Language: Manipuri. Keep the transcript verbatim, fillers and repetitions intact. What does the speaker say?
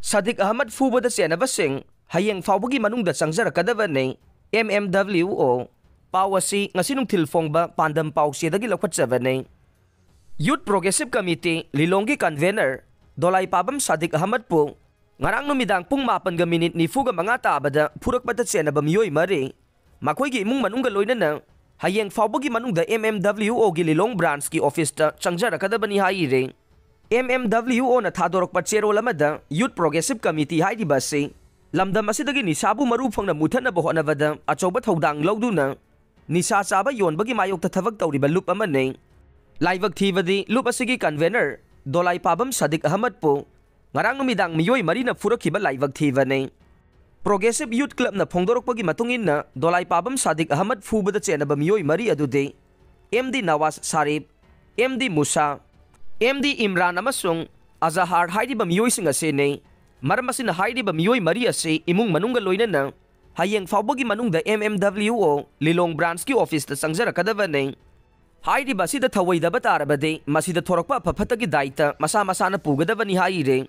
ꯁꯥꯗꯤꯛ ꯑꯍꯃꯗ ꯐꯨꯕꯗ ꯆꯦꯟꯅꯕꯁꯤꯡ ꯍꯌꯦꯡ ꯐꯥꯎꯕꯒꯤ ꯃꯅꯨꯡꯗ ꯆꯪꯖꯔꯛꯀꯗꯕꯅꯤ, ꯑꯦꯝ ꯑꯦꯝ ꯗꯕ꯭ꯂꯤꯎ ꯑꯣ꯫ ꯄꯥꯎ ꯑꯁꯤ ꯉꯁꯤ ꯅꯨꯡꯊꯤꯜ ꯐꯣꯡꯕ ꯄꯥꯟꯗꯝ ꯄꯥꯎꯆꯦꯗꯒꯤ ꯂꯧꯈꯠꯆꯕꯅꯤ꯫ ꯌꯨꯠ ꯄ꯭ꯔꯣꯒ꯭ꯔꯦꯁꯤꯞ ꯀꯃꯤꯇꯤ ꯂꯤꯂꯣꯡꯒꯤ ꯀꯟꯚꯦꯅꯔ ꯗꯣꯂꯥꯏ ꯄꯥꯕꯝ ꯁꯥꯗꯤꯛ ꯑꯍꯃꯗꯄꯨ ꯉꯔꯥꯡ ꯅꯨꯃꯤꯗꯥꯡ ꯄꯨꯡ ꯃꯥꯄꯟꯒ ꯃꯤꯅꯤꯠ ꯅꯤꯐꯨꯒ ꯃꯉꯥ ꯇꯥꯕꯗ ꯐꯨꯔꯛꯄꯗ ꯆꯦꯟꯅꯕ ꯃꯤꯑꯣꯏ ꯃꯔꯤ, ꯃꯈꯣꯏꯒꯤ ꯏꯃꯨꯡ ꯃꯅꯨꯡꯒ ꯂꯣꯏꯅꯅ ꯍꯌꯦꯡ ꯐꯥꯎꯕꯒꯤ ꯃꯅꯨꯡꯗ ꯑꯦꯝ ꯑꯦꯝ ꯗꯕ꯭ꯂꯤꯎ ꯑꯣꯒꯤ ꯂꯤꯂꯣꯡ ꯕ꯭ꯔꯥꯟꯁꯀꯤ ꯑꯣꯐꯤꯁꯇ ꯆꯪꯖꯔꯛꯀꯗꯕꯅꯤ ꯍꯥꯏꯔꯤ꯫ ꯑꯦꯝ ꯑꯦꯝ ꯗꯕ꯭ꯂꯤꯎ ꯑꯣꯅ ꯊꯥꯗꯣꯔꯛꯄ ꯆꯦꯔꯣꯜ ꯑꯃꯗ ꯌꯨꯠ ꯄ꯭ꯔꯣꯒ꯭ꯔꯦꯁꯤꯞ ꯀꯃꯤꯇꯤ ꯍꯥꯏꯔꯤꯕ ꯑꯁꯤ ꯂꯝꯗꯝ ꯑꯁꯤꯗꯒꯤ ꯅꯤꯁꯥꯕꯨ ꯃꯔꯨ ꯐꯪꯅ ꯃꯨꯊꯠꯅꯕ ꯍꯣꯠꯅꯕꯗ ꯑꯆꯧꯕ ꯊꯧꯗꯥꯡ ꯂꯧꯗꯨꯅ ꯅꯤꯁꯥ ꯆꯥꯕ ꯌꯣꯟꯕꯒꯤ ꯃꯥꯌꯣꯛꯇ ꯊꯕꯛ ꯇꯧꯔꯤꯕ ꯂꯨꯞ ꯑꯃꯅꯤ꯫ ꯂꯥꯏꯕꯛ ꯊꯤꯕꯗꯤ ꯂꯨꯞ ꯑꯁꯤꯒꯤ ꯀꯟꯚꯦꯅꯔ ꯗꯣꯂꯥꯏ ꯄꯥꯕꯝ ꯁꯥꯗꯤꯛ ꯑꯍꯃꯗꯄꯨ ꯉꯔꯥꯡ ꯅꯨꯃꯤꯗꯥꯡ ꯃꯤꯑꯣꯏ ꯃꯔꯤꯅ ꯐꯨꯔꯛꯈꯤꯕ ꯂꯥꯏꯕꯛ ꯊꯤꯕꯅꯤ꯫ ꯄ꯭ꯔꯣꯒ꯭ꯔꯦꯁꯤꯞ ꯌꯨꯠ ꯀ꯭ꯂꯕꯅ ꯐꯣꯡꯗꯣꯔꯛꯄꯒꯤ ꯃꯇꯨꯡ ꯏꯟꯅ ꯗꯣꯂꯥꯏ ꯄꯥꯕꯝ ꯁꯥꯗꯤꯛ ꯑꯍꯃꯗ ꯐꯨꯕꯗ ꯆꯦꯟꯅꯕ ꯃꯤꯑꯣꯏ ꯃꯔꯤ ꯑꯗꯨꯗꯤ M D Nawaz Sharif, M D Musa, M D Imran ꯑꯃꯁꯨꯡ ꯑꯖꯍꯥꯔ ꯍꯥꯏꯔꯤꯕ ꯃꯤꯑꯣꯏꯁꯤꯡ ꯑꯁꯤꯅꯤ꯫ ꯃꯔꯝ ꯑꯁꯤꯅ ꯍꯥꯏꯔꯤꯕ ꯃꯤꯑꯣꯏ ꯃꯔꯤ ꯑꯁꯤ ꯏꯃꯨꯡ ꯃꯅꯨꯡꯒ ꯂꯣꯏꯅꯅ ꯍꯌꯦꯡ ꯐꯥꯎꯕꯒꯤ ꯃꯅꯨꯡꯗ ꯑꯦꯝ ꯑꯦꯝ ꯗꯕ꯭ꯂꯤꯎ ꯑꯣ ꯂꯤꯂꯣꯡ ꯕ꯭ꯔꯥꯟꯁꯀꯤ ꯑꯣꯐꯤꯁꯇ ꯆꯪꯖꯔꯛꯀꯗꯕꯅꯤ꯫ ꯍꯥꯏꯔꯤꯕ ꯑꯁꯤꯗ ꯊꯧꯑꯣꯏꯗꯕ ꯇꯥꯔꯕꯗꯤ ꯃꯁꯤꯗ ꯊꯣꯔꯛꯄ ꯑꯐ ꯐꯠꯇꯒꯤ ꯗꯥꯏꯇ ꯃꯁꯥ ꯃꯁꯥꯅ ꯄꯨꯒꯗꯕꯅꯤ ꯍꯥꯏꯔꯤ꯫